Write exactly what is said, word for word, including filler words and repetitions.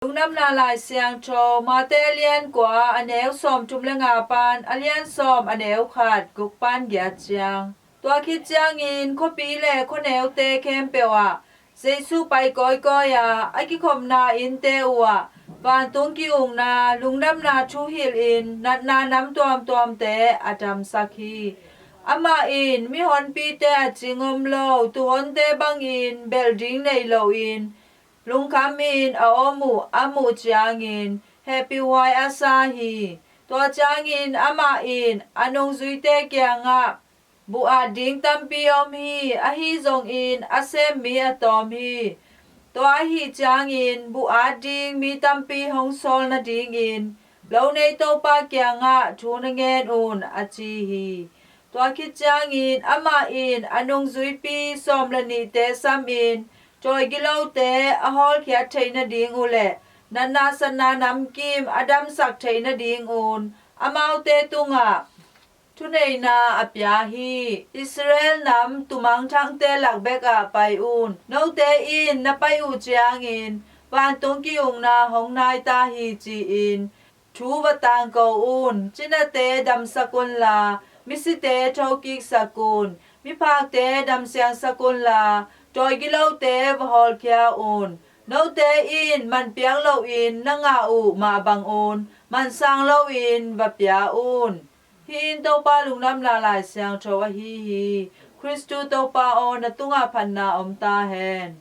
Lungdamna Lai Siangtho, Mate a lian kua, a neu sawmthum le nga pan a lian sawm, a neu khat, guk pan giat ciang. Tua khit ciangin khuapi le khuaneute khempeuh ah Jesu pai kawikawi a, a kikhopna innte uhah vantung ki-ukna lungdamna thu hilhin natna nam tuamtuamte a damsak hi. Amah in mihonpite a cing om lo tuuhonte bangin belh ding nei loin lungkhamin a om uh a muh ciangin hehpihhuai a sa hi. Tua ciangin amah in a nungzuite kiangah, "Buh at ding tampi om hi, ahi zongin a sem mi a tawm hi. Tua ahih ciangin buh at ding mi tampi hong sawl nadingin lo nei Topa kiangah thu na ngen un," a ci hi. Tua khit ciangin amah in a nungzuipi sawm le nihte samin tawi gilote a hawlkhiat theih nading uh le natna satna namkim a damsak theih nadingun amaute tungah thuneihna a pia hi. Israel nam tumangthangte lak bekah pai un. Note in na pai uh ciangin vantung ki-ukna hong nai ta hi, ci-in thu va tangko un. Cinate damsak unla, misite thokiksak un. Miphakte damsiangsak unla, tawi gilote va hawlkhia un. Note in man piak loin na ngah uh mah bangun man sang loin va pia un. Hih in Topa Lungdamna Lai Siangtho ahi hi. Khristu Topa aw, na tungah phatna om ta hen.